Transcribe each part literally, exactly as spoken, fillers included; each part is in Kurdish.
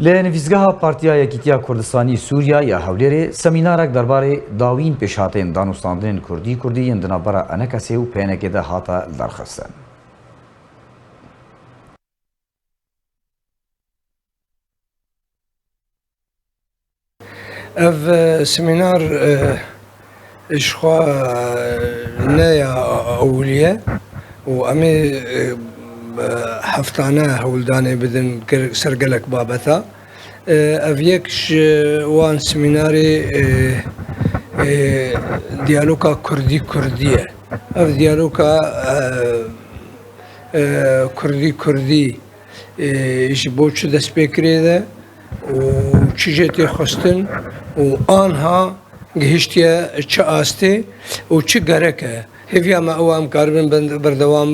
Li nivîsgeha Partiya Yekîtiya Kurdistanî Sûriya ya Hewlêrê semînarek derbarê dawîn pêşhatên danûstandinên kurdî kurdî yên di navbera ENKSê û PNKê de hate lidarxistin. Ev, e, semînar, e, ji xwe, e, ne ya ewilî ye û em ê, e, e, heftane hewldanê bidin ger-, ser gelek babeta. E, ev yek ji wan semînarê, e, e, diyaloga Kurdî-Kurdî ye. Ev diyaloga, e, e, Kurdî-Kurdî, e, ji bo çi destpêkirê de û çi jê tê xwestin û anha gihiştiye çi astê û çi gerek e. Hêviya me ew e em karibin ben-, berdewam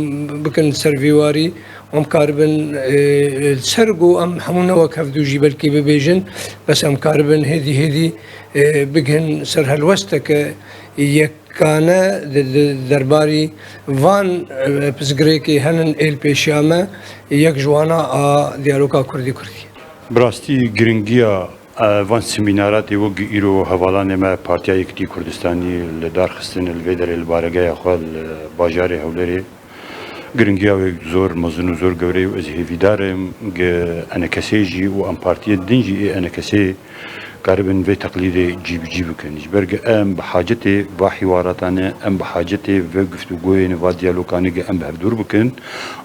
bikin ser vî warî û em karibin, e, li ser ku em hemû ne wek hevdû jî belkî bibêjin, bes em karibin hêdî hêdî, e, bigihin ser helwesteke yek kane di, di derbarî van, e, pirsgirêkê henin ê li pêşiya me, yek ji wana a diyaloga Kurdî-Kurdî. Bi rastî giringiya, e, van semînaratê wek îro hevalanê me Partiya Yekîtî Kurdistanî li dar xistin li vê derê li baregeya xwe li bajarê Hewlêrê. Giringiya wê zor mezin û zor gewre ye û ez hêvîdar im, gi ENKSê jî û em partiyên din jî ê ENKSê karibin vê teqlîdê cîbicî bikin. Ji ber gi em bi hacetê va hîwarata ne, em bi hacetê vê guftûgoyê ne, va diyaloga ne gi em bi hevdûr bikin.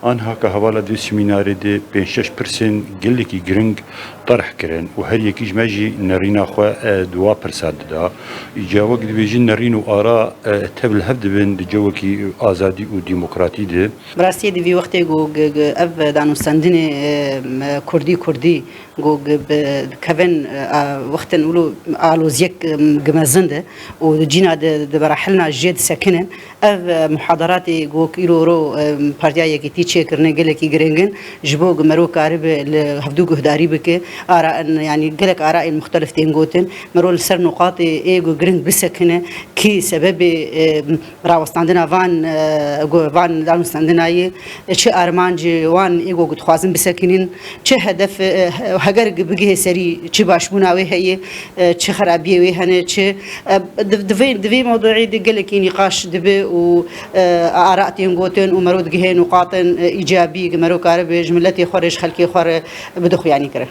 Anha ke hevala vê semînarê de pênc şeş pirsên gelekî giring terh kirin û her yekî ji me jî nerîna xwe, e, di wa pirsa dida. Îca wek dibêjin nerîn û ara, e, tev li hev dibin di cewekî azadî û demokratî de. Bi rastiyê di vî wextê ku g-, g-, ev danûstendinê, e, m-, kurdî kurdî ku g-, bi, dikevin, e, a, wextin wilo aloziyek, e, m-, gi mezin de û di cîna di, di berahilna jê disekinin. Ev, e, muhadaratê ku îro ro, e, Partiya Yekîtî çêkirine gelekî giring in. Ji bo ku mero karibe li hevdû guhdarî bike, ara in, yanî gelek arayên muxtelif tên gotin. Mero li ser nuqatê ê ku giring bisekine, kî sebebê, e, rawestandina van, e, go-, van danûstendina ye, çi armancê wan ê go dixwazin bisekinîn, çi hedef, e, he-, heger bigihê serî çi başbûna wê heye, e, çi xerabiyê wê hene, çi, e, di, di vê, di vê mewduî de gelekî nîqaş dibe û, e, ara tên gotin û mero digihê nuqatin, e, îcabî, ku mero karibe ji miletê xwe re, ji xelkê xwe re bide xuyanî kirin.